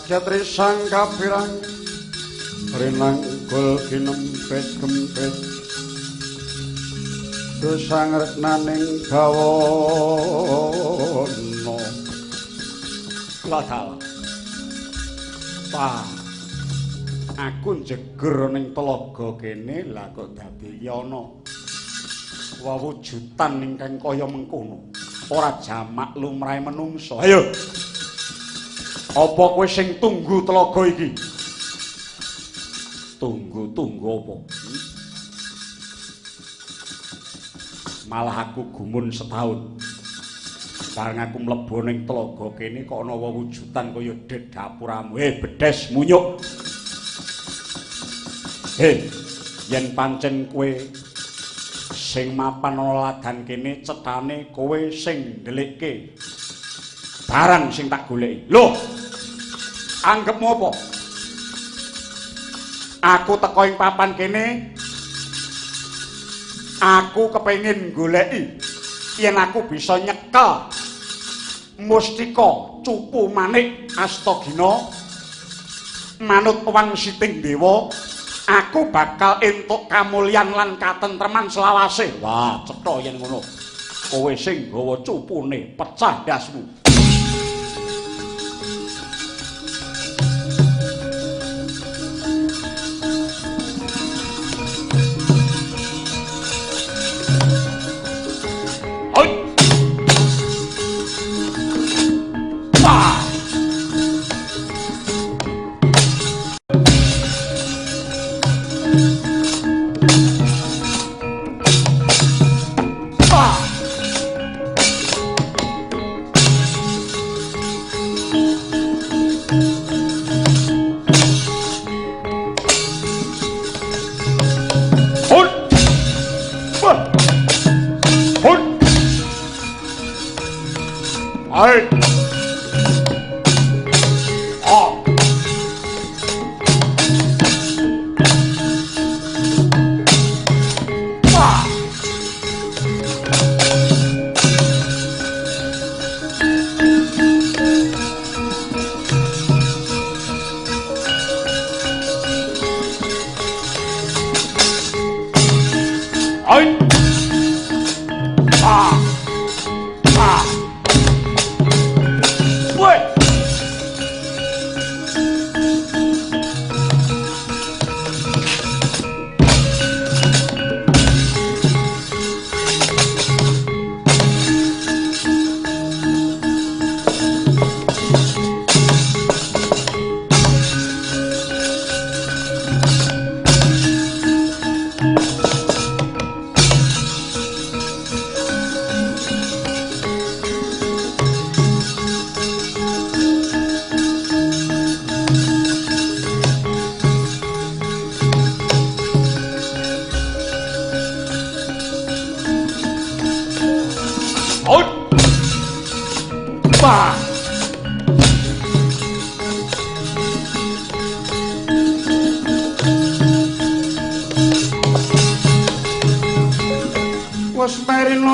Jatri sang kapirang rinanggul kinempit kempit dosang reknaning bawana ladal. Pa aku njeger ning telaga kene lah kok dadi ana wewujudan ingkang kaya mengkono ora jamak lumrahe menungsa. Ayo, apa kowe sing tunggu telaga iki? Tunggu-tunggu apa? Malah aku gumun setahun. Bareng aku mlebu ning telaga kene kok ana wewujudan kaya dedapuramu. Bedes munyuk. Yen pancen kowe sing mapan ana ladan kene, cethane kowe sing ndelikke barang sing tak goleki. Lho, anggepmu apa? Aku teko ing papan kene, aku kepengin goleki yen aku bisa nyekel mustika cupu manik Astagina manut wangsiting dewa, aku bakal entuk kamulyan lan katentreman selawase. Wah, cetha yen ngono. Kowe sing gawa cupune, pecah ndasmu.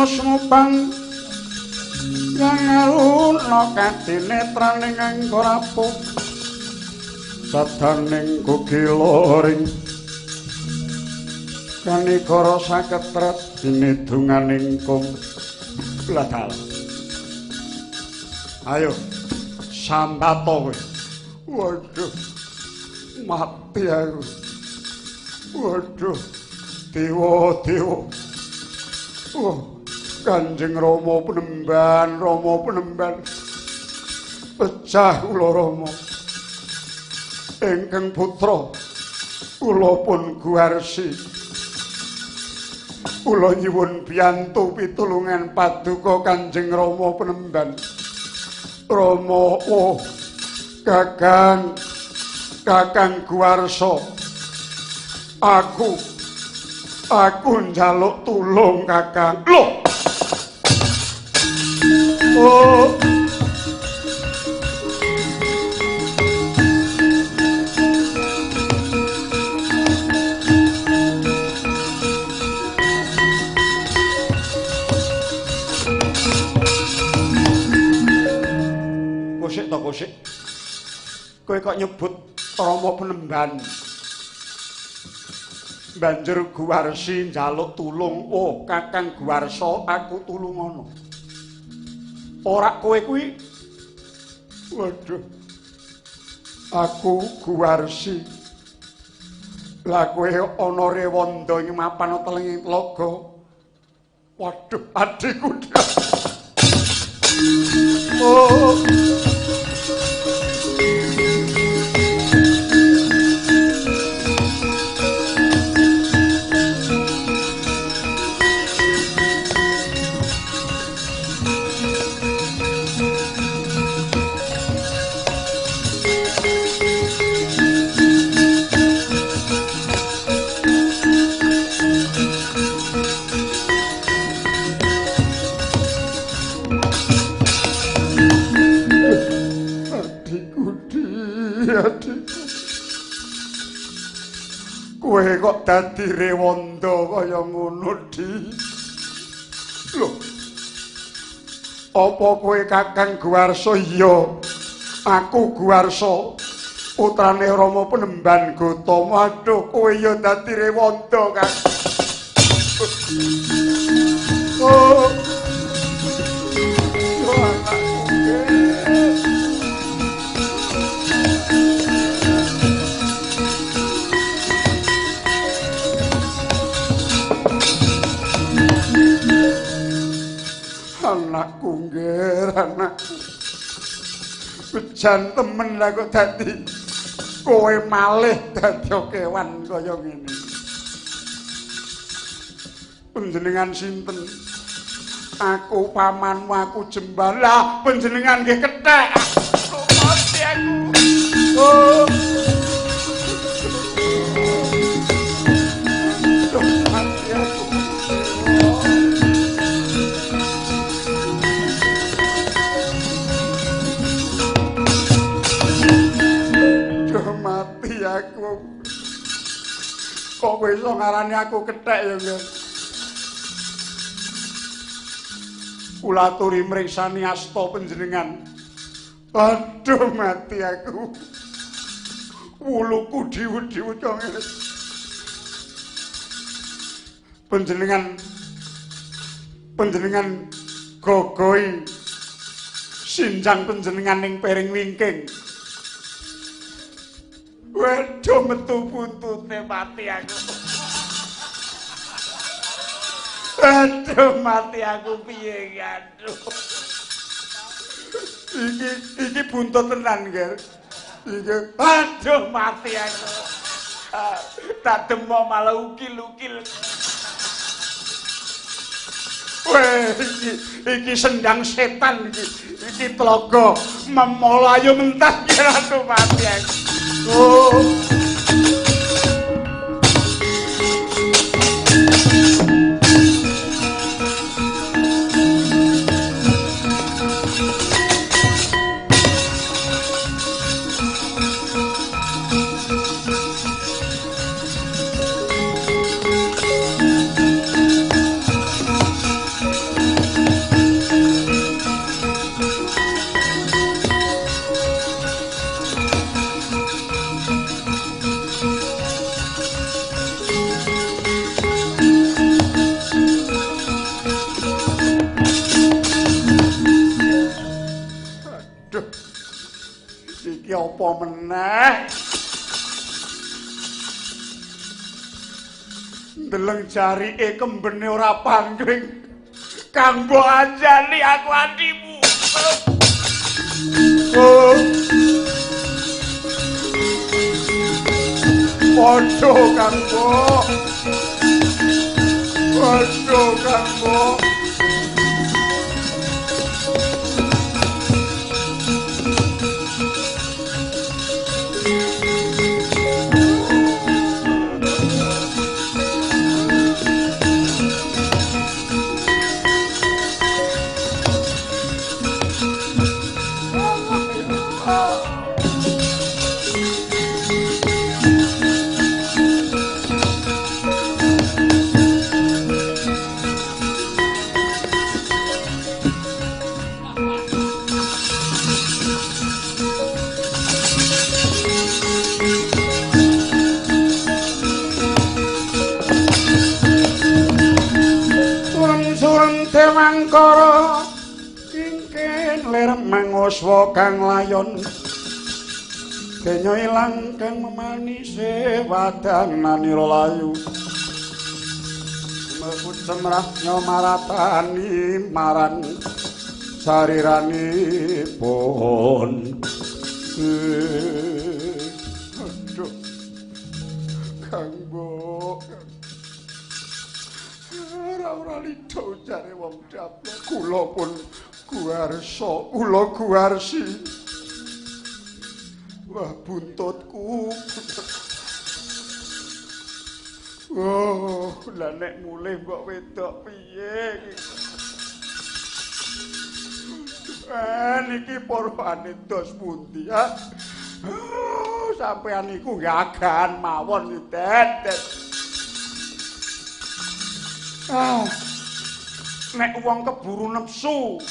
Sumupang yang aruna kadinetraning angkorapu sadaning kugiloring kanikara saketret dinidunganing kum bladal. Ayo sambato kowe. Waduh, mati aku. Waduh, dewa-dewa. Oh, Kanjeng Rama Penemban, Rama Penemban. Pecah kula Rama. Ingkang putra kula pun guwarsi. Kula nyuwun biyantu pitulungan paduka Kanjeng Rama Penemban. Rama, oh, Kakang, Kakang Guwarsa. Aku njaluk tulung Kakang. Loh. Oh. Kosik to kosik. Kowe kok nyebut Rama Penemban. Banjur Guwarsi njaluk tulung. Oh, Kakang Guwarsa, aku tulungono. Ora kowe kuwi. Waduh. Aku Guwarsi. Lah kowe ana rewanda ing mapan telenging tlaga. Waduh, adikku. Oh. Kowe kok dadi rewanda kaya ngono, Di? Lho. Apa kowe Kakang Guwarsa? Iya. Aku Guwarsa, putrane Rama Penemban Gotama. Aduh, kowe ya dadi rewanda, Kang. Oh. Yo anakku. Anakku ngger, anakku. Bejan temen lah kok dadi kowe malih dadi kewan kaya ngene. Panjenengan sinten? Aku pamanmu, aku Jembar. Lah panjenengan nggih kethek. Mati aku. Oh. Mati aku. Mati aku. Kok kowe iso ngarani aku kethek ya, Nggih? Kula aturi mriksani asta panjenengan. Aduh, mati aku. Wuluku diwut-diwut kok ngene. Panjenengan gogoi sinjang panjenengan ning piring wingking. Waduh, metu buntute mati aku. Aduh, mati aku piye iki, aduh. Iki buntut tenan, Ger. Iki aduh mati aku. Tak demok malah ukil-ukil. Weh, iki sendang setan iki. Iki tlaga memola ayo mentah, Ger, aduh mati aku. Oh. Iki apa meneh? Ndeleng jarike kembene ora pangling. Kang mbok anjani aku andimu. Oh. Padha Kang Mbok. Padha Kang Mbok. Dewangkara kingkin lir manguswa kang layon kenya ilang kang memanise wadananira layu mlebu cemrah nyomaratani maran sariranipun. Aduh Kang Mbok, ora lido jare wong daplok. Kula pun guarsa, kula guarsi. Wah buntutku. Oh, lah nek mulih mbok wedok piye iki? Niki porwane dos pundi ya? Sampeyan niku gagahan mawon iki, Det. Ah. Nek wong keburu nepsu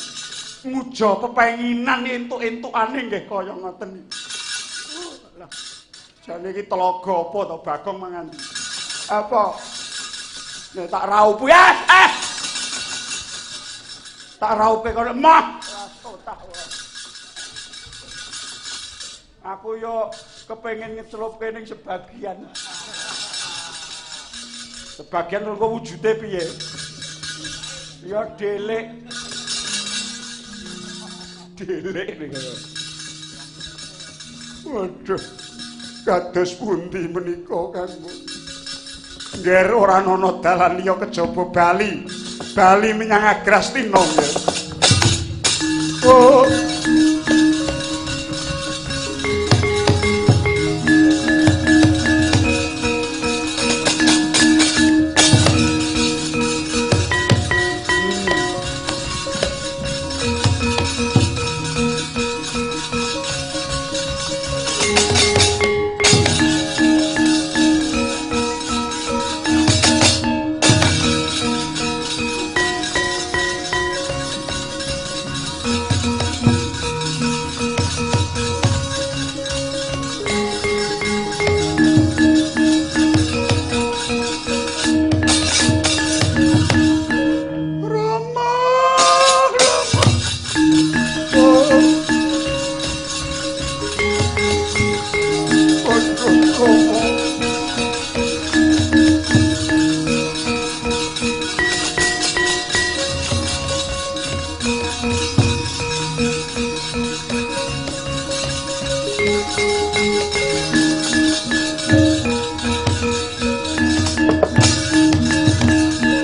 nguja pepenginan entuk-entukane nggih kaya ngoten iki. Lah, jane iki telaga apa to Bagong mangan? Apa? Nek tak raup ya, Tak raupe kono mah. Aku yo kepengin ngecelupke ning sebagian. Sebagian renggo wujude piye? Ya delik. Delik niku. Waduh. Kados pundi menika Kang? Ngger ora ana dalan liya kejaba bali. Bali menyang Agrastina nggih. Oh.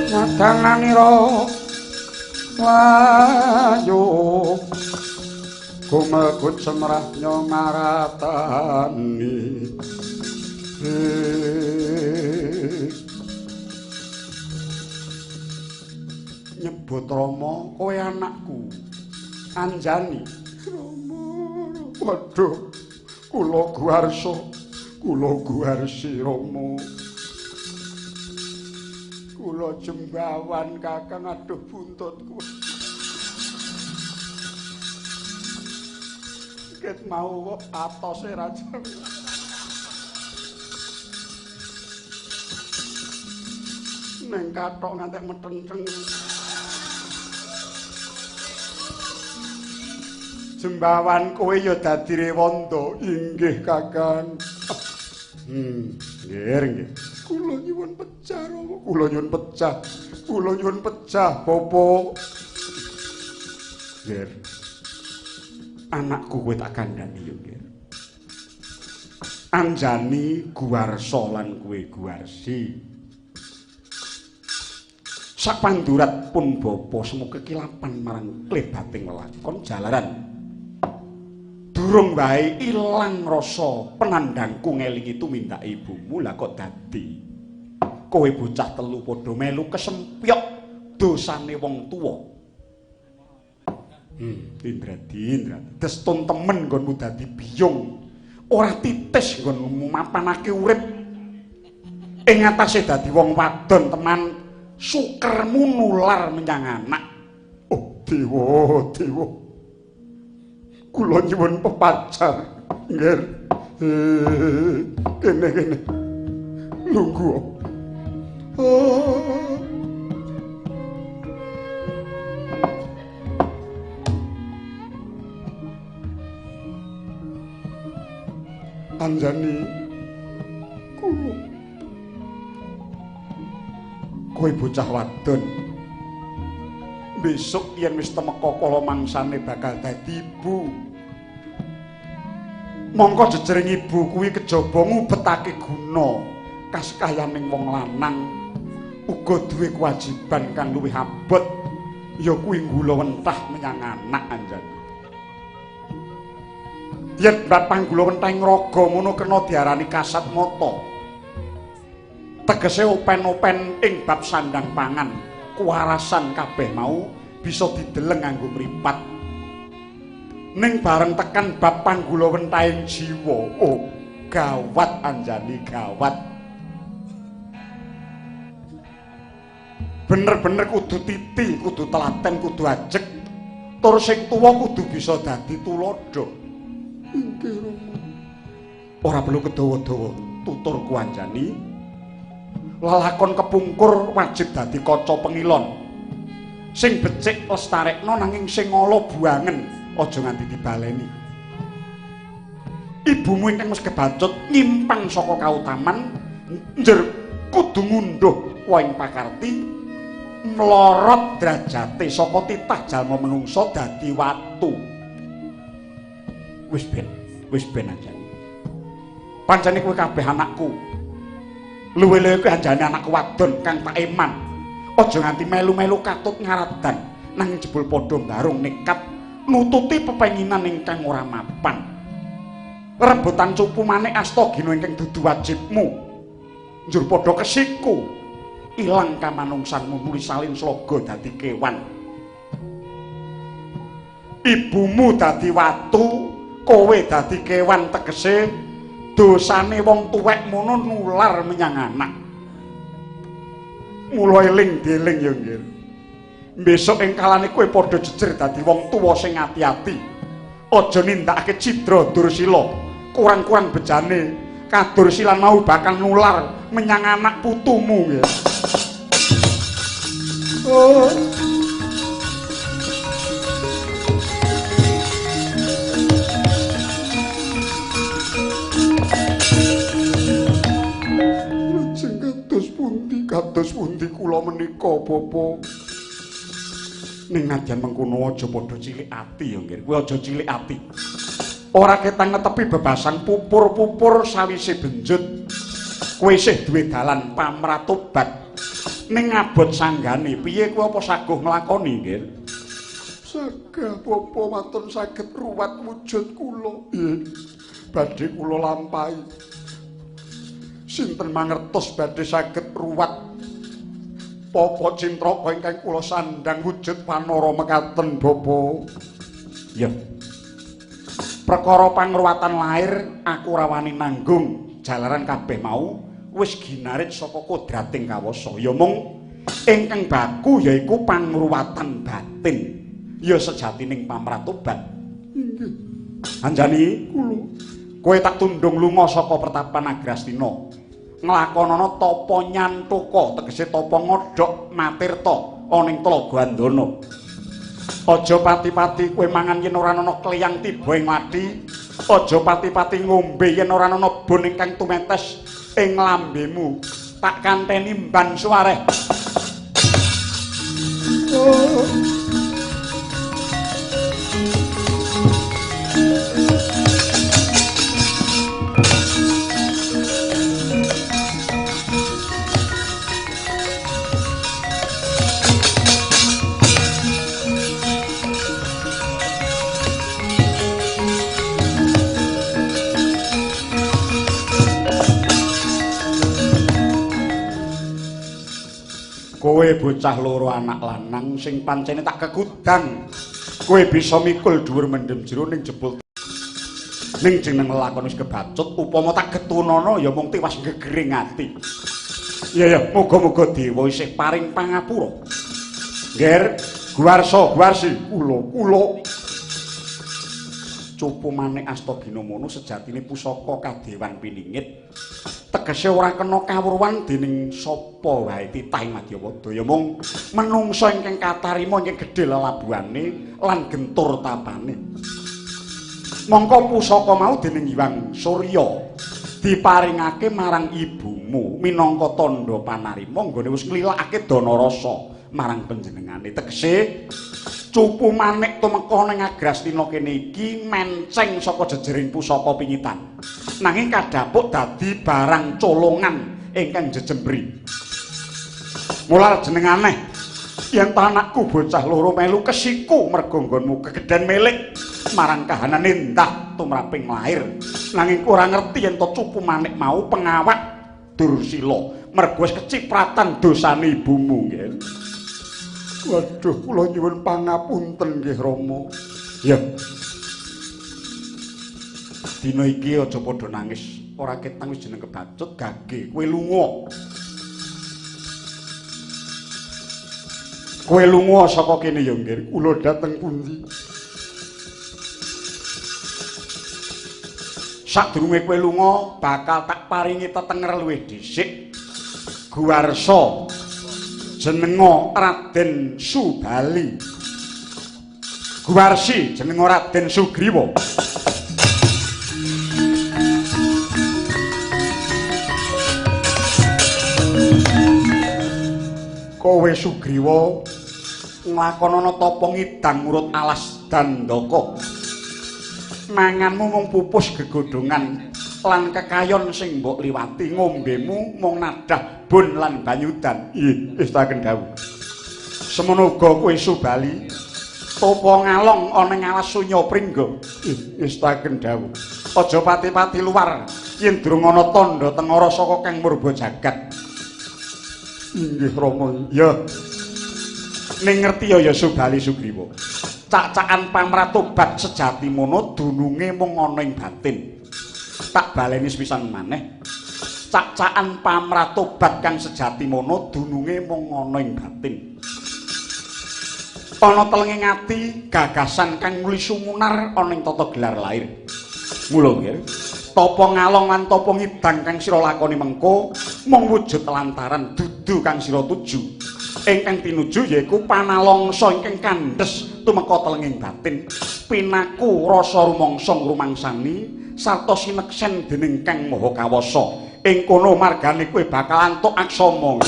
Madananira layu gumegut semrah nyomaratani. Nyebut Rama kowe anakku Anjani. Rama, waduh kula guarsa, kula guarsi Rama. Kula jembawan Kakang, aduh buntutku. Ket mau kok atose raja. Neng kathok ngantek metenceng. Jembawan kowe ya dadi rewanda. Inggih Kakang. Nggih, nggih. Kula nyuwun pecah, Rama. Kula nyuwun pecah. Kula nyuwun pecah, Bapak. Nggih. Anakku kowe tak kandhani ya, nggih. Anjani guwarsa lan kowe guwarsi. Sapandurat pun bapa semu kekilapan marang klebating lelakon jalaran. Durung wae ilang rasa penandangku ngelingi tumindak ibumu, lah kok dadi kowe bocah telu padha melu kesempyok dosane wong tuwa. Indradi, Indradi, destun temen nggonmu dadi biyung. Ora titis nggonmu mapanake urip. Ing atase dadi wong wadon teman sukermu nular menyang anak. Oh dewa, dewa. Kula nyuwun pepacar. Nggih. Kene kene. Lungguh. Oh. Anjani kula. Kowe bocah wadon. Besok yen wis temeka kala mangsane bakal dadi ibu. Mongko jejering ibu kuwi kejaba ngubetake guna kasekayaning wong lanang uga duwe kewajiban kang luwih abot ya kuwi nggula wentah menyang anak Anjani. Yen bab panggula wentah ing raga ngono kena diarani kasat mata. Tegese open-open ing bab sandang pangan, kuwarasan kabeh mau bisa dideleng nganggo mripat. Ning bareng tekan bab panggula wentahing jiwa, oh gawat Anjani, gawat. Bener-bener kudu titi, kudu telaten, kudu ajeg. Tur sing tuwa kudu bisa dadi tuladha. Inggih Rama. Ora perlu kedawa-dawa tuturku Anjani. Lelakon kepungkur wajib dadi kaca pengilon. Sing becik lestarekno nanging sing ala buangen aja nganti dibaleni. Ibumu ingkang wis kebacut nyimpang saka kautaman njer kudu ngunduh waing pakarti mlorot derajate saka titah jalma menungsa dadi watu. Wis ben Anjani. Pancene kowe kabeh anakku. Luwe-luwe kowe Anjani anakku wadon kang tak eman. Aja nganti melu-melu katut ngaradan nanging jebul padha mbarung nekat nututi pepenginan ingkang ora mapan. Rebutan cupu manik Astagina ingkang dudu wajibmu. Njur padha kesiku ilang kamanungsanmu nuli salin sloga dadi kewan. Ibumu dadi watu, kowe dadi kewan, tegese dosane wong tuwek mono nular menyang anak. Mula eling dieling ya nggih. Besok ing kalane kowe padha jejer dadi wong tuwa sing ati-ati. Aja nindakake cidra dursila, kurang-kurang bejane kadursilan mau bakal nular menyang anak putumu nggih. Oh. Kados pundi kula menika bapa? Ning nadyan mengkono aja padha cilik ati ya nggih. Kowe aja cilik ati. Ora ketang netepi bebasan pupur-pupur sawise benjut. Kowe isih duwe dalan pamratobat. Ning abot sanggane piye kowe apa saguh nglakoni nggih? Sagah bapa matur saged ruwat wujud kula. Nggih. Badhe kula lampahi. Sinten mangertos badhe saged ruwat Papa Cintraka ingkang kula sandhang wujud wanara mekaten bapa. Ya. Perkara pangruwatan lair aku ora wani nanggung jalaran kabeh mau wis ginarit saka kodrating kawasa. Ya mung ingkang baku yaiku pangruwatan batin. Ya sejatining pamratobat. Inggih. Anjani kula kowe tak tundung lunga saka pertapan Agrastina. Nglakonana tapa nyantuka, tegese tapa ngodhok matirta ana ing Tlaga Andana. Aja pati-pati kowe mangan yen ora ana kliyang tiba ing lathi, aja pati-pati ngombe yen ora ana bon ingkang tumetes ing lambemu. Tak kanteni mban suwareh. Oh. Kowe bocah loro anak lanang sing pancene tak kekudang. Kowe bisa mikul dhuwur mendem jero ning jebul ning jeneng lelakon wis kebacut upama tak getunana ya mung tiwas gegering ati. Iya ya, muga-muga dewa isih paring pangapura. Ngger, Guwarsa, Guwarsi, kula kula. Cupu manik Astagina mono sejatine pusaka kadewan piningit. Tegese ora kena kawruhan dening sapa wae titahing Madyapada ya mung menungsa ingkang katarima ingkang gedhe lelabuhane lan gentur tapane. Mongko pusaka mau dening Hyang Surya Diparingake marang ibumu minangka tandha panarima nggone wis nglilakake dana rasa marang panjenengane. Tegese cupu manik tumeka ning Agrastina kene iki menceng saka jejering pusaka pingitan. Nanging kadhapuk dadi barang colongan ingkang jejembri. Mula jeneng aneh yen anakku bocah loro melu kesiku merga nggonmu kegedhen milik marang kahanan endah tumraping lair. Nanging ora ngerti yen to cupu manik mau pengawak Dursila merga wis kecipratan dosane ibumu nggih. Waduh, kula nyuwun pangapunten nggih Rama. Ya. Dina iki aja padha nangis, ora ketang wis jeneng kebacut gage kowe lunga. Kowe lunga saka kene ya nggih, kula dhateng pundi? Sadurunge kowe lunga bakal tak paringi tetenger luwih dhisik. Guwarsa jenenga Raden Subali. Guwarsi jenenga Raden Sugriwa. Kowe Sugriwa nglakonana tapa ngidang ngurut alas Dandaka. Manganmu mung pupus gegodhongan lan kekayon sing mbok liwati, ngombemu mung nadah bun lan banyudan. Ih, estaken dawuh. Semono uga kowe Subali tapa ngalong ana ing alas Sunya Pringga. Ih, estaken dawuh. Aja pati-pati luar yen durung ana tandha tengara saka Kang Murba Jagat. Inggih Rama. Ya. Ning ngerti ya Subali Sugriwa. Cak-cakan pamratobat sejati mono dununge mung ana ing batin. Tak baleni sepisan maneh. Cak-cakan pamratobat kang sejati mono dununge mung ana ing batin. Ana telenging ati gagasan kang muli sumunar ana ing tata gelar lair. Mula nggih, tapa ngalong lan tapa ngidang kang sira lakoni mengko mung wujud lantaran dudu kang sira tuju. Ingkang tinuju yaiku panalongsa ingkang kandhes tumeka telenging batin, pinaku rasa rumangsa ngrumangsani sarta sineksen dening Kang Maha Kawasa. Ing kono margane kowe bakal antuk aksama.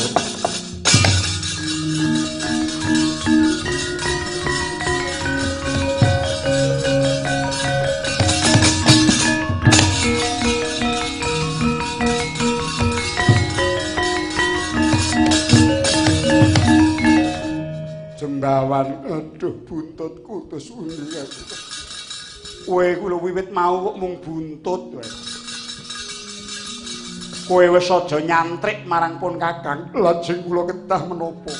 Jembawan, aduh buntutku terus undi aku. Kowe ku lho wiwit mau kok mung buntut wae. Kowe wis aja nyantrik marang pun Kakang, lajeng kula ketah menapa.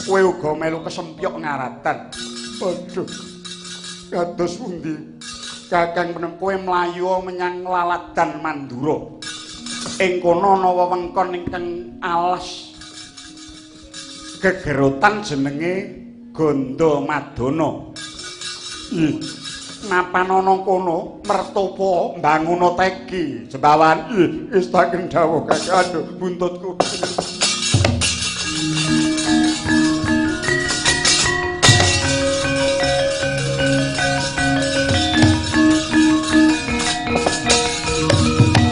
Kowe uga melu kesempyok ngaratan. Aduh. Kados pundi? Kakang menem kowe mlayu menyang Laladan Mandura. Ing kono ana wewengkon ingkang alas gegerotan jenenge Gandha Madana. Ih, napan ana kono mertopa mbanguna tegi Jembawan. Ih, estaken dawuh Kakang. Aduh, buntutku.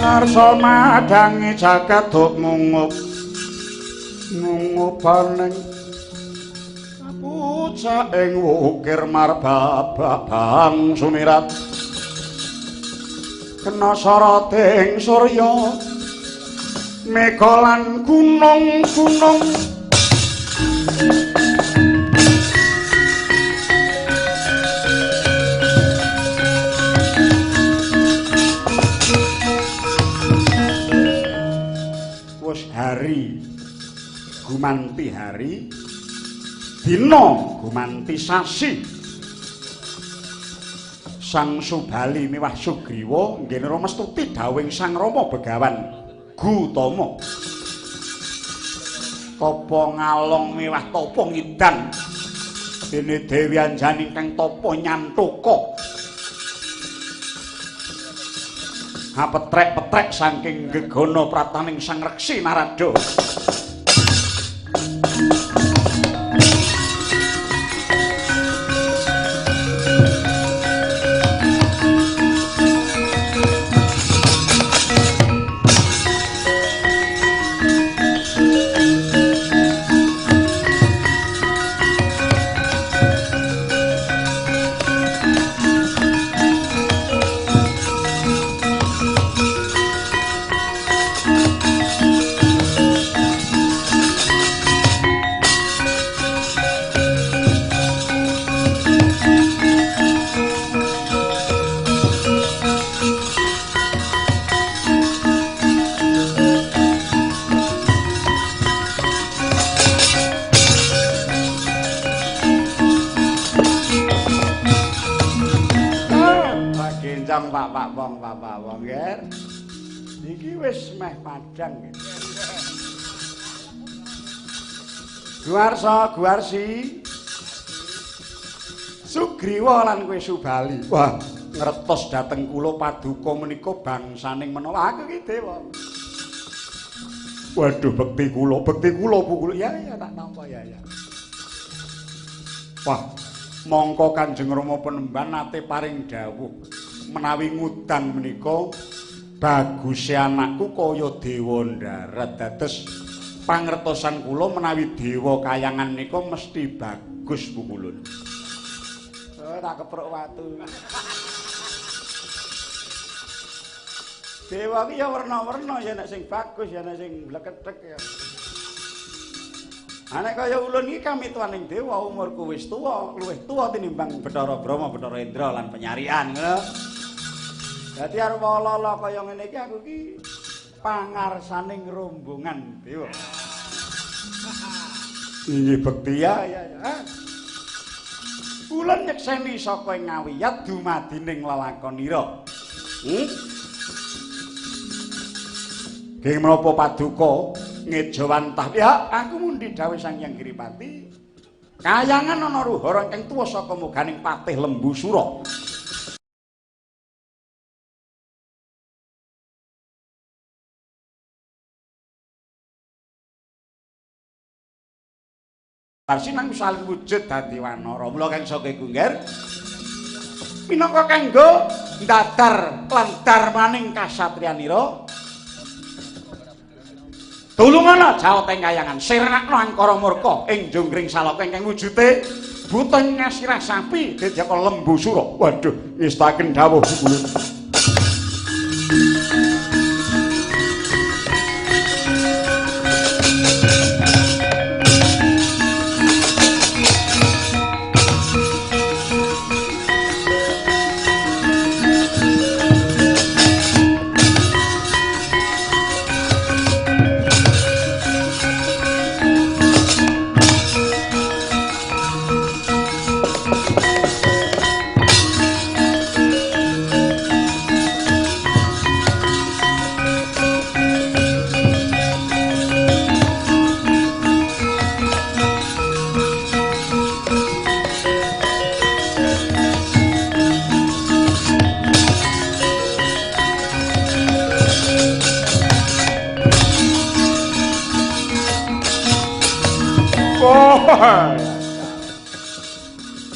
Ngarsa madangi jagat duk mungup mungupaning pucak ing wukir marbabang sumirat kena soroting surya mega lan gunung-gunung. Wis hari gumanti hari, dina gumanti sasi. Sang Subali miwah Sugriwa nggene mestuti dawuhing Sang Rama Begawan Gutama. Tapa ngalong miwah tapa ngidang dene Dewi Anjani ingkang tapa nyantuka. Hapetrek-petrek saking gegana prataning Sang Reksi Narada. Benjang Pak Wong, Pak Wong, Ger. Iki wis meh padhang. Guarsa, Guarsi. Sugriwa lan kowe Subali. Wah, ngertos dhateng kula paduka menika bangsaning menawa aku iki dewa. Waduh, bekti kula pukul. Ya ya tak nampa ya ya. Wah, mongko Kanjeng Rama Penemban nate paring dawuh menawi ngudang menika baguse anakku kaya dewa ndarat. Dados pangertosan kula menawi dewa kayangan menika mesti bagus pukulun. Oh, tak keprok watu. Dewa ki ya werna-werna, ya nek sing bagus ya nek sing blekethek ya. Nek kaya ulun iki kamituaning dewa, umurku wis tuwa, luwih tuwa tinimbang Bathara Brahma, Bathara Indra lan penyarian ngono. Dadi arep ala-ala kaya ngene iki aku iki pangarsaning rombongan dewa. Inggih bekti ya ya ya. Ulun nyekseni saka ing ngawiyat dumadining lelakonira. Geng menapa paduka ngejawantah ya aku mundi dawuh Sang Hyang Giripati. Kayangan ana ruhara ingkang tuwa saka muganing Patih Lembu Sura. Parsinang saling wujud dadi wanara. Mula kang saka iku ngger minangka kanggo ndadar lan darmaning kasatriyanira. Tulungana jawata ing kayangan sirnakno angkara murka ing jonggring salaka ingkang wujude buta ngasirah sapi dejaka Lembu Sura. Waduh, ngestaken dawuh kula.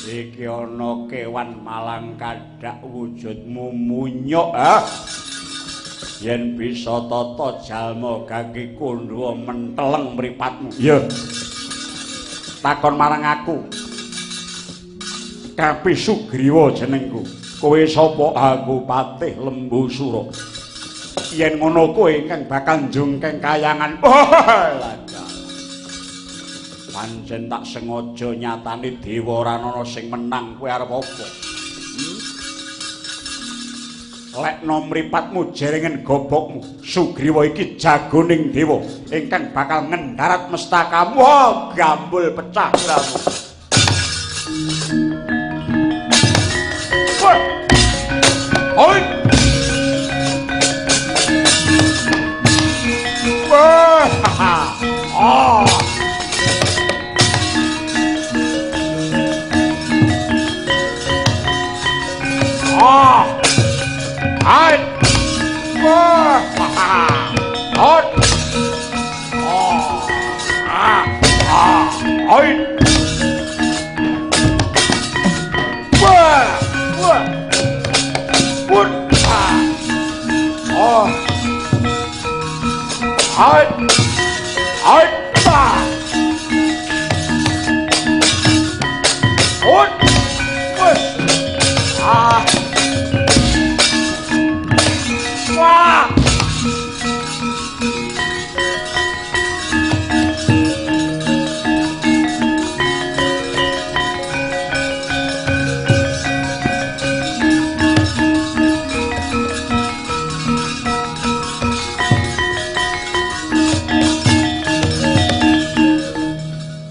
Iki ana kewan malang kadak wujudmu munyuk ah. Yen bisa tata jalma gagi kundha menteleng mripatmu. Iya. Takon marang aku. Kapi Sugriwa jenengku. Kowe sapa? Aku Patih Lembu Sura. Yen ngono kowe ingkang bakal njungkeng kayangan. Oh, pancen tak sengaja nyatane dewa ora ana sing menang, kowe arep apa? Lekno mripatmu jerengen gobokmu. Sugriwa iki jagoning dewa ingkang bakal ngendarat mestakamu. Oh, gambul pecah siramu. Oi! Wah! Ah! Ah! Hai! Wah! Hot! Ah! Ah! Ah! Hai! Wah! Wah! Put! Ah! Oh! Hai! Hai! Ah! Hot! Wah! Ah! Wah!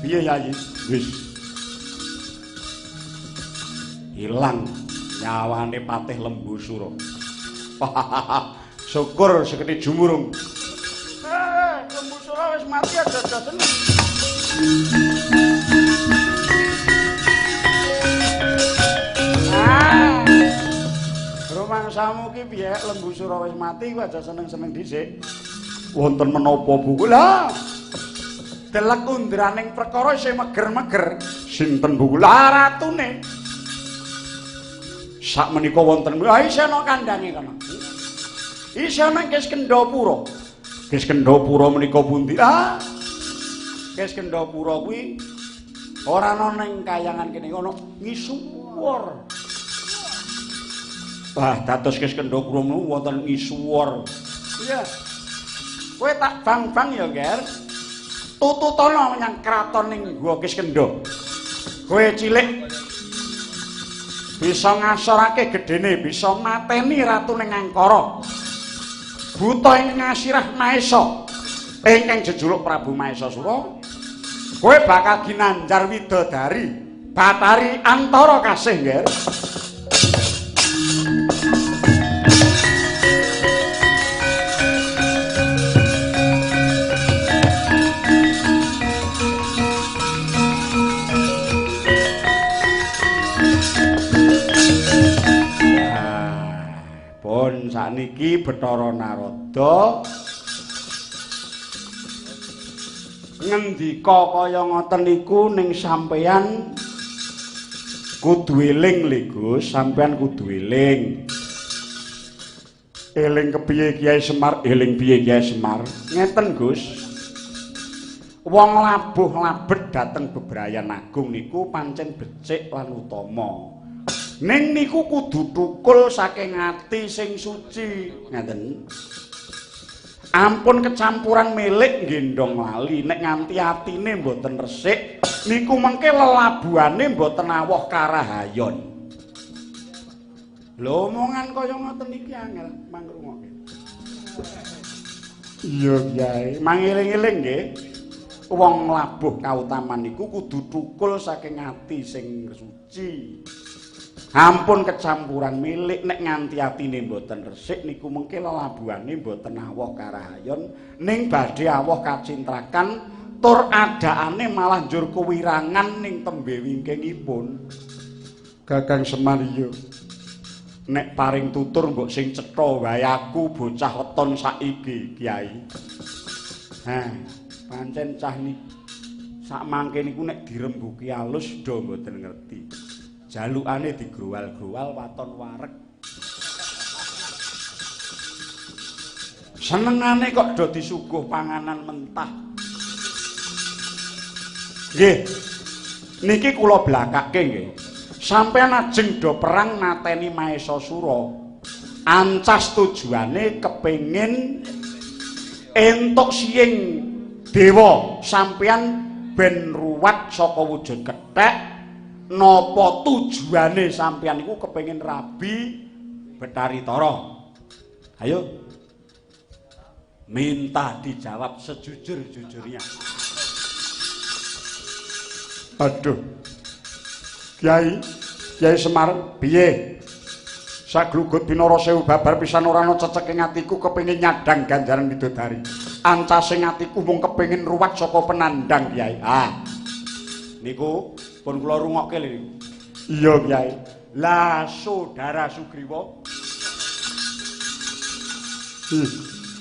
Piye Yayi? Wis. Hilang Nyawane Patih Lembusura. Syukur seketi jumurung. Lembusura wis mati aja-aja seneng. Ah. Rumangsamu ki piye Lembusura wis mati kuwi aja seneng-seneng dhisik. Wonten menapa Bu? Lah. Delek undraning perkara isih meger-meger. Sinten Bu? Lah ratune. Sak menika wonten isih ana kandange kono. Isih ana Kiskendhapura. Kiskendhapura menika pundi? Ah. Kiskendhapura kuwi ora ana ning kayangan kene, ana ngisuwur. Wah, dados Kiskendhapura wonten ngisuwur. Iya. Kowe tak bang-bang ya, Ger. Tututana menyang kraton ning Gua Kiskendha. Kowe cilik bisa ngasorake gedene, bisa mateni ratu ning Angkara. Buta ing ngasirah Maesa ingkang jejuluk Prabu Maesasura. Kowe bakal ginanjar widodari Batari Antara kasih, Ger. Pun sakniki Bathara Narada ngendika kaya ngoten niku ning sampeyan kudu eling lho Gus, sampeyan kudu eling. Eling kepiye Kyai Semar? Eling piye Kyai Semar? Ngeten Gus. Wong labuh labet dhateng bebrayan agung niku pancen becik lan utama. Ning niku kudu thukul saking ati sing suci, ngaten. Ampun kecampuran milik nggendong lali, nek nganti atine mboten resik, niku mengke lelabuhane mboten awoh karahayon. Lho omongan kaya ngoten iki angel mangrungokke. Iya Kyai, mangiling-iling nggih. Wong labuh kautaman niku kudu thukul saking ati sing suci. Ampun kecampuran milik, nek nganti atine mboten resik niku mengke lelabuhane mboten awoh karahayon, ning badhe awoh kacintrakan tur adaane malah njur kewirangan ning tembe wingkingipun. Kakang Semar iya. Nek paring tutur mbok sing cetha wae aku bocah weton saiki, Kyai. Heh, pancen cah niki sak mangke niku nek dirembuki alus do mboten ngerti. Jalukane digrowal-growal waton wareg. Senengane kok do disuguh panganan mentah. Nggih. Niki kula blakake nggih. Sampeyan ajeng do perang mateni Maesasura. Ancas tujuane kepengin entuk siing dewa sampeyan ben ruwat saka wujud kethek. Napa tujuane sampeyan iku kepengin rabi Bathari Tara? Ayo. Minta dijawab sejujur-jujurnya. Aduh. Kyai, Kyai Semar, piye? Saglugut binara sewu babar pisan ora ana ceceke atiku kepengin nyadang ganjaran widodari. Ancase atiku mung kepengin ruwat saka penandang, Kyai. Ah. Niku pun kula rungokke lho niku. Iya, Kyai. Lah, Saudara Sugriwa.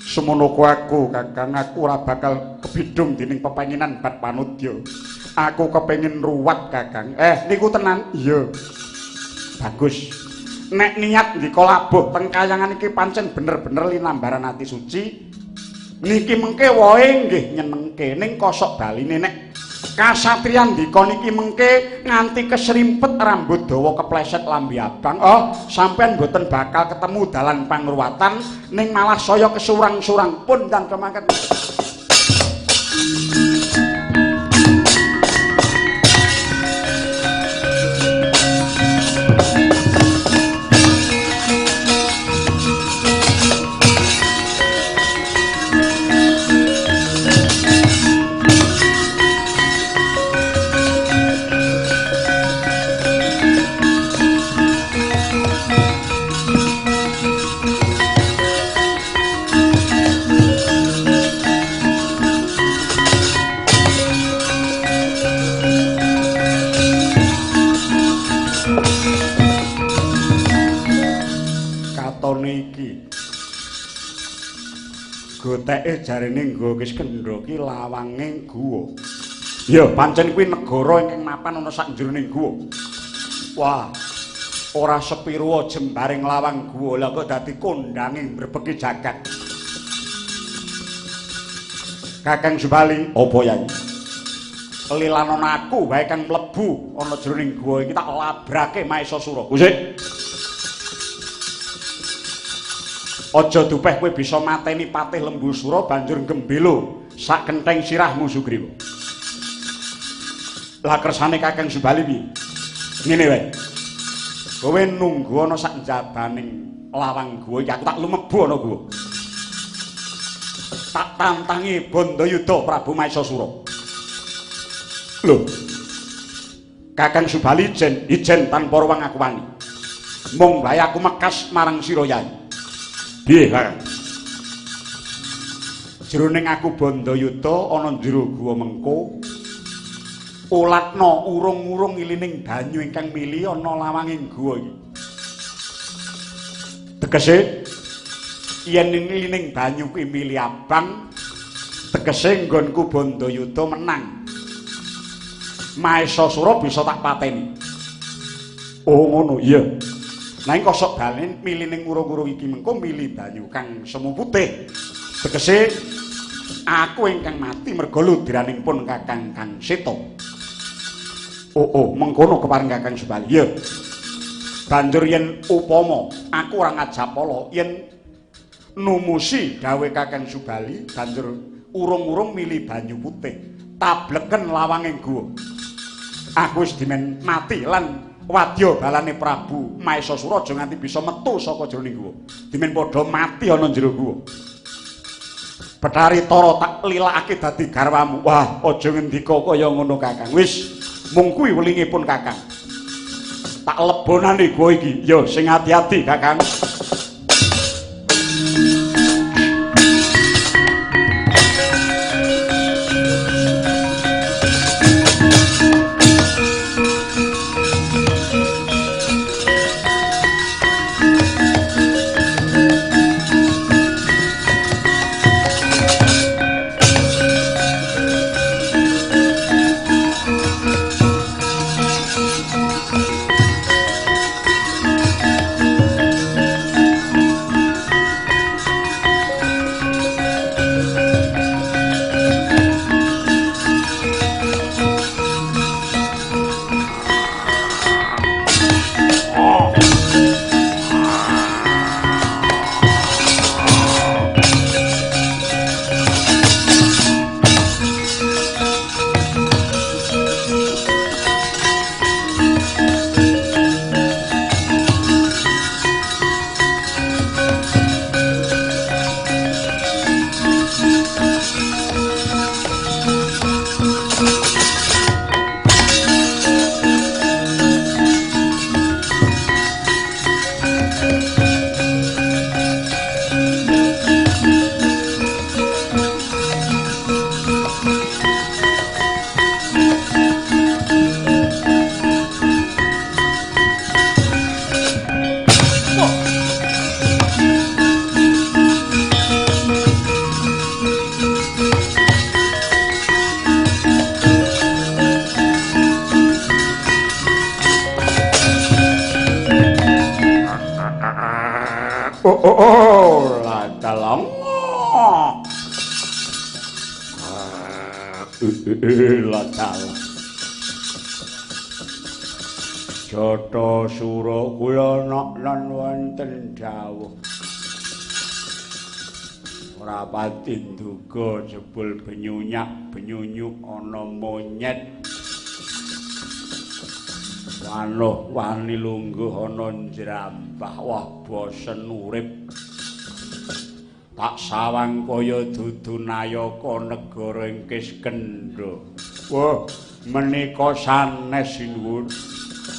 Semono ku aku, Kakang, aku ora bakal kebidung dening pepenginan bab panudya. Aku kepengin ruwat, Kakang. Niku tenan? Iya. Bagus. Nek niat ndika labuh teng kayangan iki pancen bener-bener linambaran ati suci. Niki mengke wohe nggih nyenengke ning kosok baline nek kasatriyan ndika niki mengke nganti kesrimpet rambut dawa kepleset lambe abang. Oh, sampean mboten bakal ketemu dalan pangruwatan ning malah saya kesurang-surang pun dan kemangkat. Goteke jarene nggo Kiskendha ki lawange guwa. Ya, pancen kuwi negara ingkang mapan ana sak jroning guwa. Wah, ora sepiruwa jembaring lawang guwa, lha kok dadi kondange mbrebeki jagat. Kakang Subali, apa Yai? Lilanana aku wae kang mlebu ana jroning guwa iki tak labrake Mahesasura. Kusik. Aja dupeh kowe bisa mateni Patih Lembusura banjur gembelo sak kentheng sirahmu Sugriwa. Lah kersane Kakang Subali piye? Ngene wae. Kowe nunggu ana sak njabaning lawang guwa iki, aku tak lumebu ana guwa. Tak tantangi Bandayuda Prabu Mahesasura. Lho. Kakang Subali ijen, ijen tanpa ruwang aku wani. Mung wae aku mekas marang sira Yai. Piye, Kakang? Jroning aku Bandayuda ana jero guwa mengko ulatna urung-urung ilining banyu ingkang mili ana lawanging guwa iki. Tegese yen ilining banyu kuwi mili abang, tegese nggonku Bandayuda menang. Mahesasura bisa tak pateni. Oh ngono, iya. Nanging kosok balen milining urung-urung iki mengko mili banyu kang semu putih. Tegese aku ingkang mati merga ludiraning pun Kakang Kang Seta. Oh, oh, mengkono kepareng Kakang Subali. Iya. Banjur yen upama aku ora ngajapala yen numusi dawuhe Kakang Subali, banjur urung-urung mili banyu putih, tableken lawanging guwa. Aku wis dimen mati lan wadya balane Prabu Mahesasura aja nganti bisa metu saka jroning guwa. Dimen padha mati ana jero guwa. Bathari Tara tak lilakake dadi garwamu. Wah, aja ngendika kaya ngono Kakang. Wis mung kuwi welingipun Kakang. Tak lebonane guwa iki. Ya sing ati-ati Kakang. Oh, dalang. Dalang. Jata sura kula lan wonten dawuh. Ora pati nduga jebul benyunyak benyunyuk ana monyet. Wanuh wani lungguh ana njrambah, wah bosen urip. Tak sawang kaya dudu nayaka negara ing Kiskendha. Wah, menika sanes sinuwun.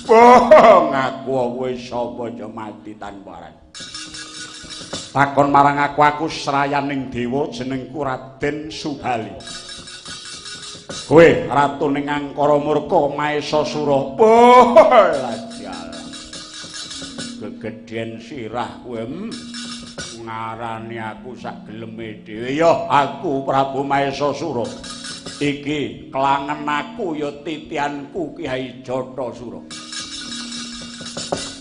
Wah, ngaku kowe sapa aja mati tanpa aran. Takon marang aku, aku srayaning dewa jenengku Raden Subali. Kowe ratu ning Angkara Murka Mahesasura. Wah, lajal. Gegedhen sirah kowe. Ngarani aku sak geleme dhewe. Ya aku Prabu Mahesasura. Iki kelangen aku ya titianku Kyai Jathasura.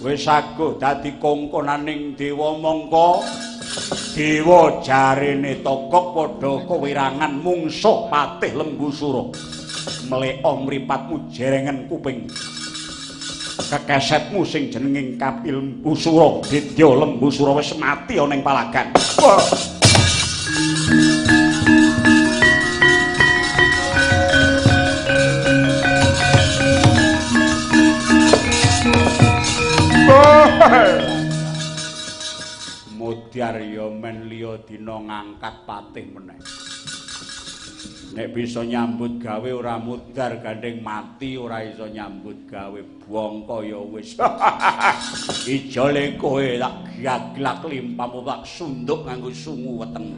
Wis aguh dadi kongkonaning dewa mongko dewa jarene tokok padha kewirangan mungsuh Patih Lembusura. Mleka mripatmu jerengen kuping. Kekesetmu sing jenenge Kapil Lembusura, Didya Lembusura wis mati ana ing palagan. Mudyar ya men liya dina ngangkat patih meneh. Nek bisa nyambut gawe ora mudhar, gandeng mati ora iso nyambut gawe bongko ya wis. Ijole kowe tak gaglak limpamu tak sunduk nganggo sungu weteng.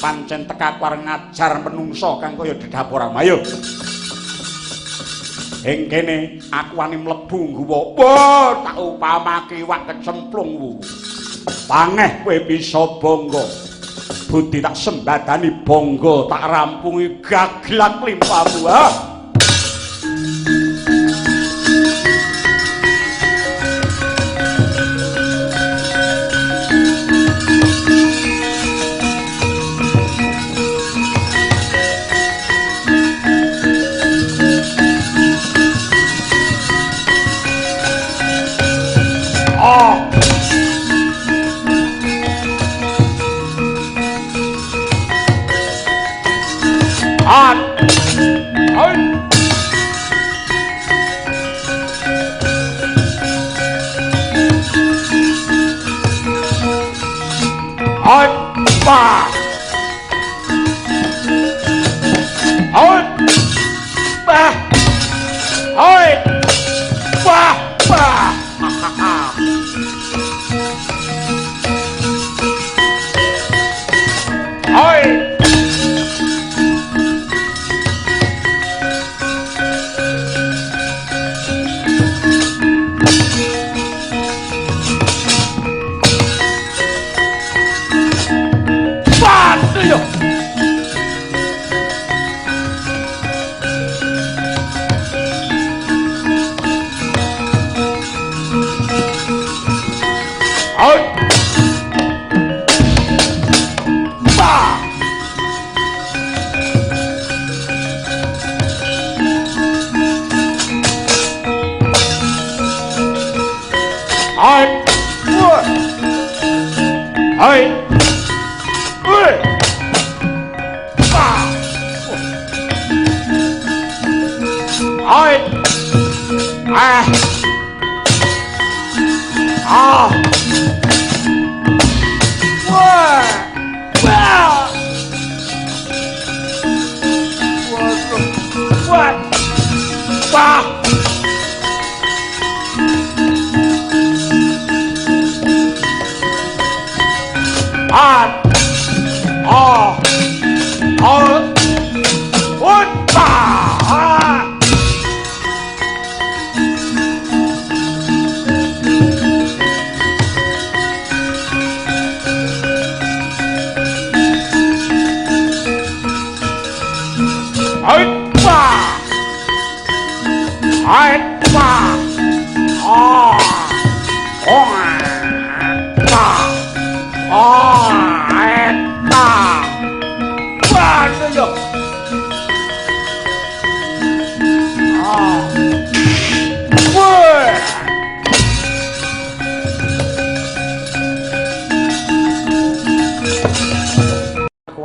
Pancen tekaku arep ngajar menungsa kang kaya dedapur. Ayo. Ing kene aku wani mlebu guwa. Wah, tak upamake iwak kecemplung wuwu. Pangeh kowe bisa bangga. Budi tak sembadani bangga, tak rampungi gaglak limpamu. Ha.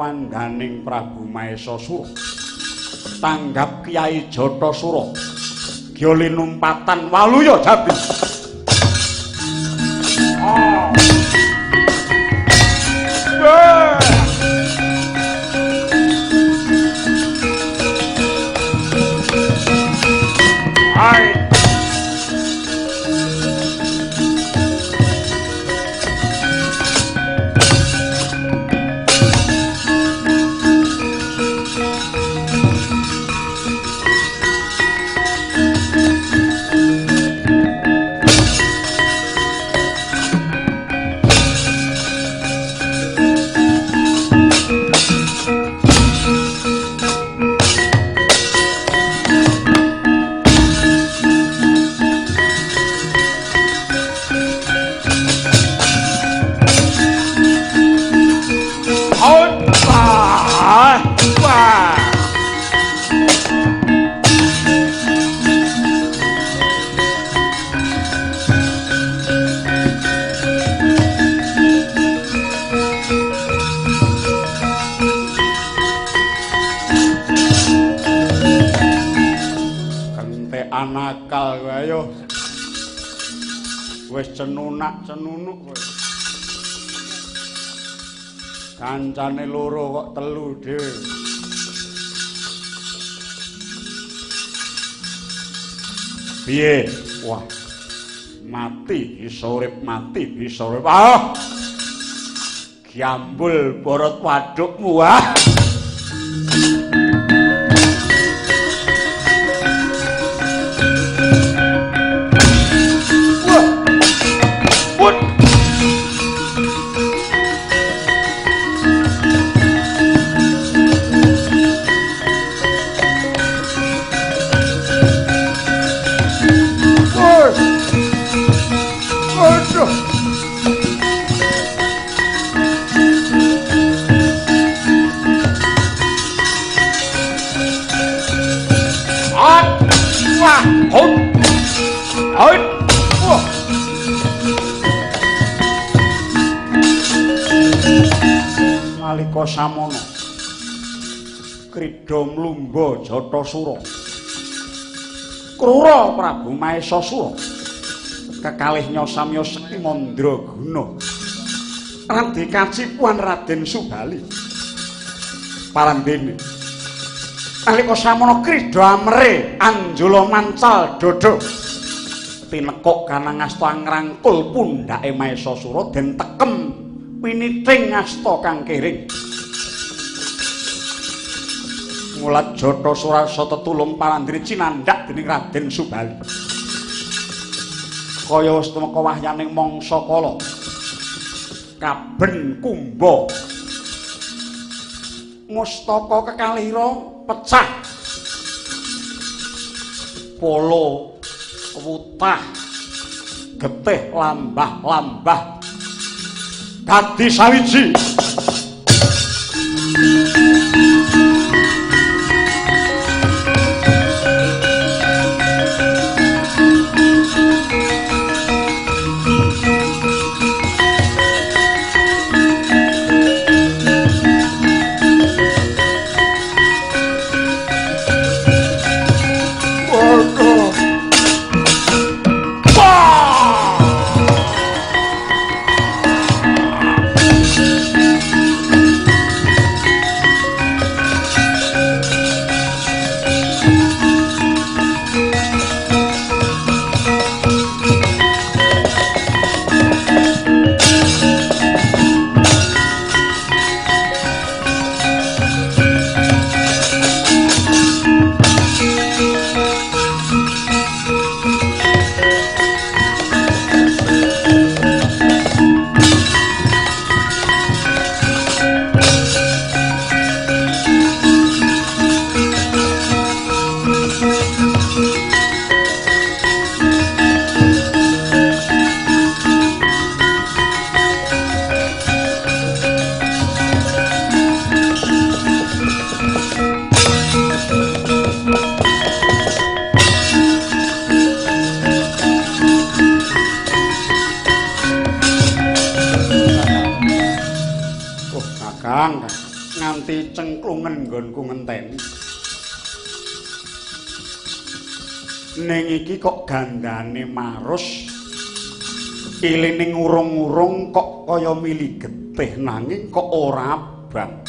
Kandhaning Prabu Mahesasura tanggap Kyai Jathasura gya linumpatan waluya jati. Nakal kowe ayo. Wis cenunak-cenunuk kowe. Kancane loro kok telu dhewe. Piye? Wah. Mati bisa urip, mati bisa urip. Ah. Gyambul borot wadukmu ah. Wah. Pun. Aduh. Wah, hot. Hot. Wah. Nalika samono Krida mlumba Jatasura. Krura Prabu Mahesasura. Kekalih nyosamya sekti mandraguna. Radi kacipuan Raden Subali. Parandene. Nalika samono Krida amre anjula mancal dada. Tinekuk kanang asta ngrangkul pundhake Mahesasura den tekem piniting asta kang kiring. Mulat Jatasura tetulung parandene cinandhak dening Raden Subali. Kaya wis tumeka wahyaning mangsa kala. Kaben kumba. Mustaka kekalihira pecah. Polo wutah getih lambah-lambah dadi sawiji. Kakang, nganti cengklungen nggonku ngenteni. Ning iki kok gandane marus. Iline ngurung-urung kok kaya mili getih nanging kok ora abang.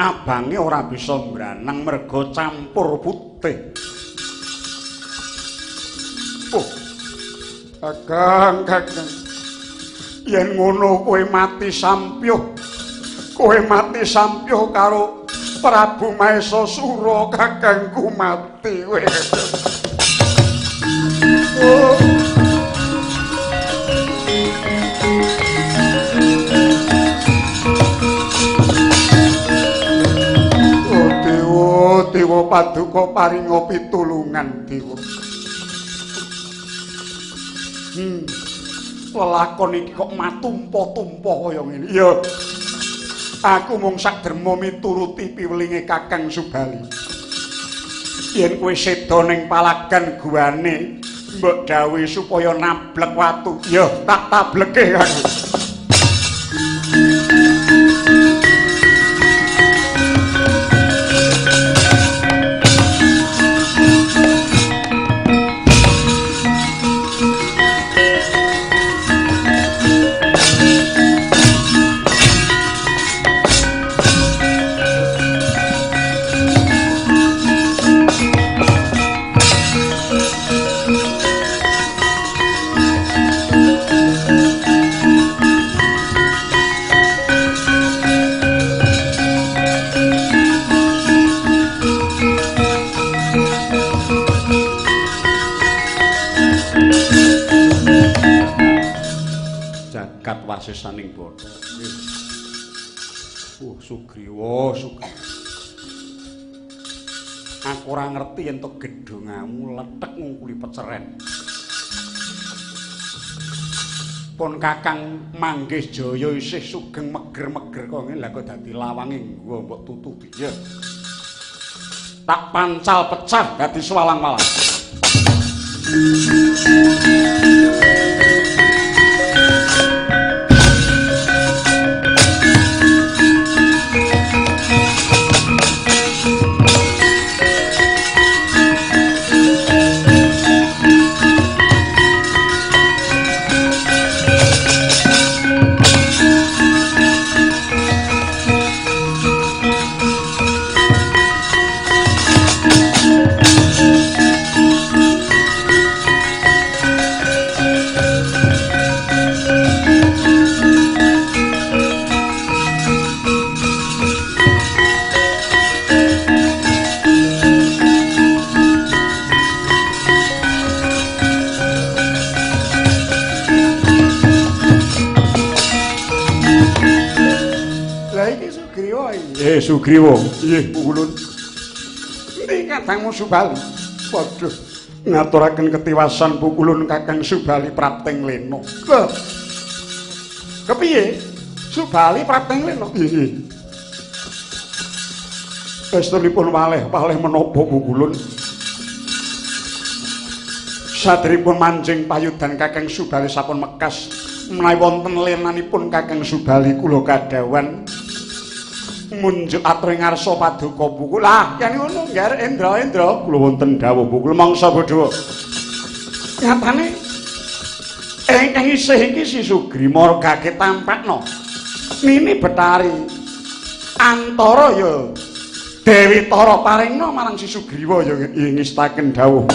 Abange ora bisa mbranang merga campur putih. Oh. Kakang, kakang. Yen ngono kowe mati sampyuh. Kowe mati sampyuh karo Prabu Mahesasura, kakangku mati kowe. Oh. Oh dewa, dewa paduka paringa pitulungan dewa. Lelakon iki kok matumpa-tumpa kaya ngene. Iya. Aku mung sak derma mituruti piwelinge Kakang Subali. Yen kowe seda ning palagan guane, mbok dawuhi supaya nablek watu. Ya, tak tableke aku. jagat wasisaning Bathara. Sugriwa, Sugriwa. Aku ora ngerti yen to gedhongamu lethek ngungkuli peceren. Pun Kakang Manggih Jaya isih sugeng meger-meger kok ngene, lha kok dadi lawange nggo mbok tutupi. Ya. Tak pancal pecah dadi swalang-walang. Sugriwa, nggih pukulun. Endi kadangmu Subali? Waduh, ngaturaken ketiwasan pukulun Kakang Subali prapting lena. Lho. Kepiye? Subali prapting lena? Nggih. Estunipun waleh-waleh menapa pukulun? Sadèripun manjing payudan Kakang Subali sampun mekas menawi wonten lenanipun Kakang Subali kula kadhawan munjuk atur ing ngarsa paduka pukul. Lah, yen ngono ngger Indra, Indra kula wonten dawuh pukul mangsa bodho. Nyatane ingkang isih iki si Sugriwa gage tampakno. Nini Betari antara ya Dewi Tara paringna marang si Sugriwa ya ngestaken dawuh.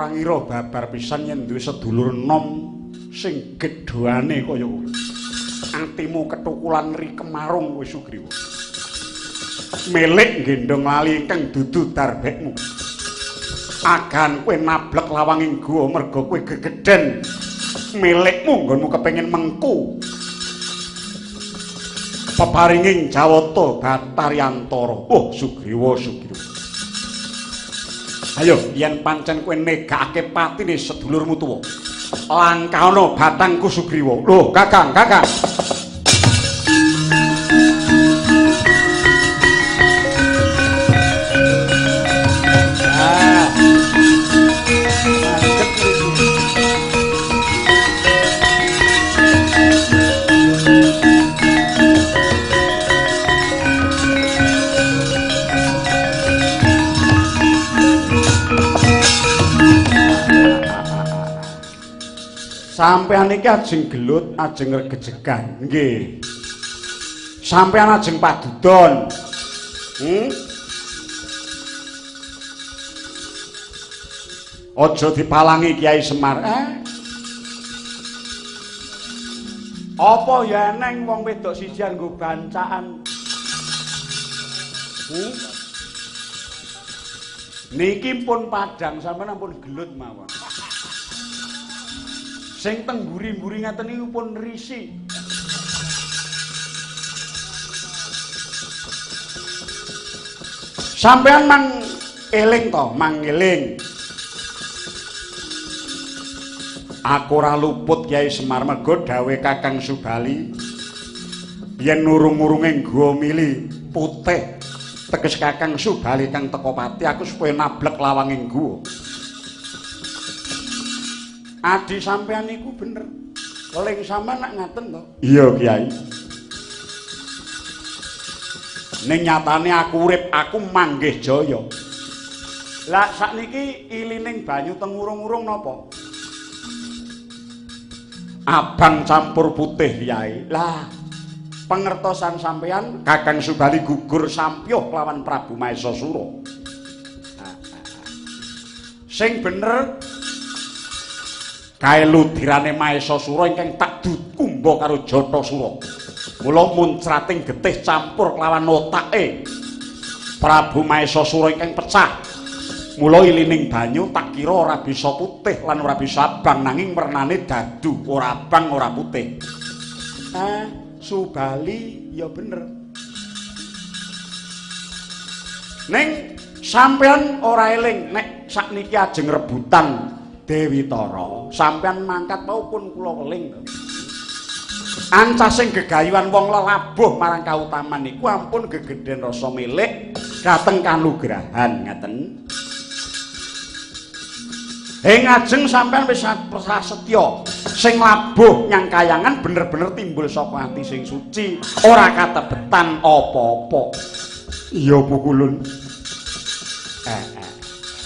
Ngira babar pisan yen duwe sedulur nom sing gedhoane kaya kowe. Atimu ketukulan ri kemarung kowe Sugriwa. Milik nggendhong lali ingkang dudu darbekmu. Agan kowe nablek lawanging guwa merga kowe gegeden. Milikmu nggonmu kepengin mengku. Peparinging Jawata Bathari Antara. Oh Sugriwa, Sugriwa. Ayo, yen pancen kowe negakake patine sedulurmu tuwa. Langkahana batangku Sugriwa. Lho, Kakang, Kakang. Ah. Sampeyan iki ajeng gelut, ajeng regejegan. Nggih. Sampeyan ajeng padudon. Aja dipalangi Kyai Semar. Apa ya eneng wong wedok siji nggo bancaan? Niki pun padhang sampeyan ampun gelut mawon. Sing teng mburi-mburi ngaten niku pun risi. Sampeyan mang eling to, mang eling. Aku ora luput Kyai Semar mergo dawuhe Kakang Subali yen nurung-urunge nggo mili putih. Teges Kakang Subali kang teka pati aku supaya nablek lawanging guwa. Adi sampean iku bener. Keling sampean nak ngaten to? Iya, Kyai. Ning nyatane aku urip, aku manggih jaya. Lah sakniki ilining banyu teng urung-urung napa? Abang campur putih, Kyai. Lah, pengertosan sampean Kakang Subali gugur sampyuh lawan Prabu Mahesasura. Sing bener kae ludirane Mahesasura ingkang tak dukumba karo Jatasura. Mula muncrating getih campur kelawan otake Prabu Mahesasura ingkang pecah. Mula ilining banyu tak kira ora bisa putih lan ora bisa abang, nanging wernane dadu, ora abang ora putih. Subali ya bener. Ning sampean ora eling nek sakniki ajeng rebutan Dewi Tara. Sampean mangkat maupun kula weling. Ancasing gegayuhan wong lelabuh marang kautaman niku ampun gegedhen rasa milik dhateng kanugrahan ngaten. Ing ajeng sampean wis prasetya sing labuh nyang kayangan bener-bener timbul saka ati sing suci, ora katebetan apa-apa. Iya pukulun.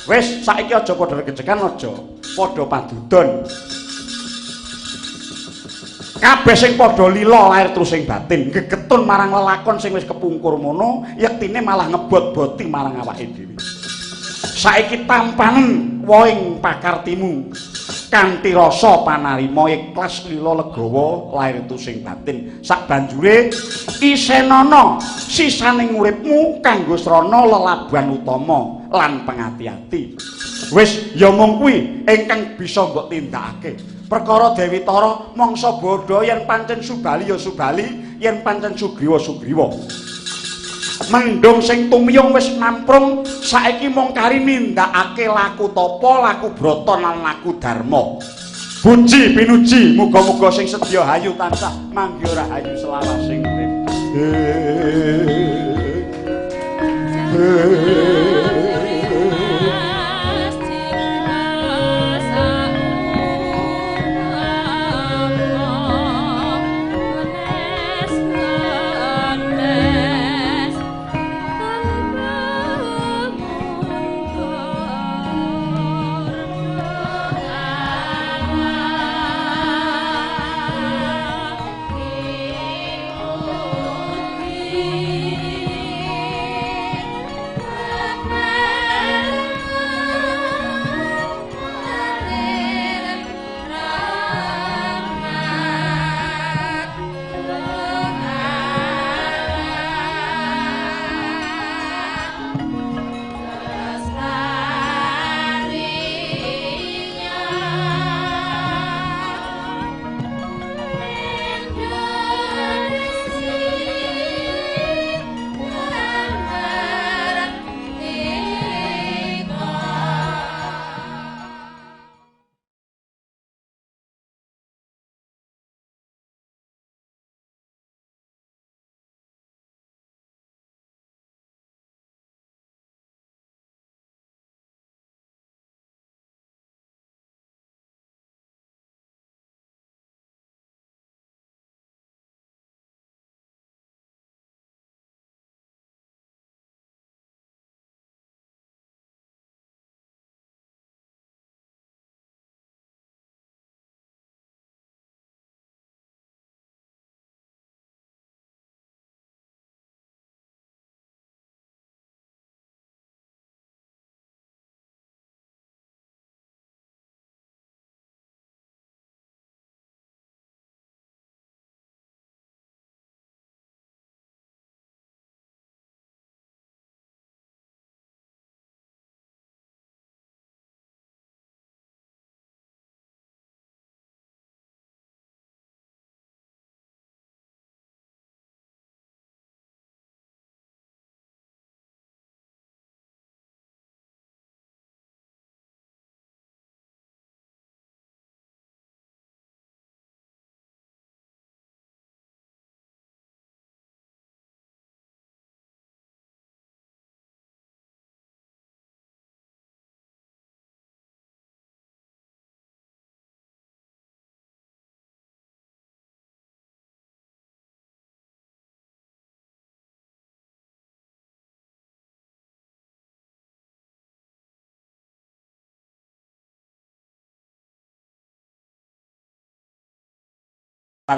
Wis saiki aja padha regejekan, aja padha padudon. Kabeh sing padha lila lair terus sing batin, gegetun marang lelakon sing wis kepungkur mono, yektine malah ngebot-boti marang awake dhewe. Saiki tampanen woing pakartimu kanthi rasa panarima ikhlas lila legawa lair tusing batin. Sak banjure isenana sisaning uripmu kanggo srana lelabuhan utama lan pengati-ati. Wis ya mung kuwi ingkang bisa mbok tindakake. Perkara Dewi Tara mangsa bodho yen pancen Subali ya Subali, yen pancen Sugriwa Sugriwa. Mendung sing tumiyung wis namprung, saiki mung kari nindakake laku tapa, laku brata lan laku dharma. Puji pinuji, muga-muga sing sedya hayu tansah manggih rahayu selawasing urip.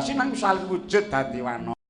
Sinang salin wujud dadi wanara.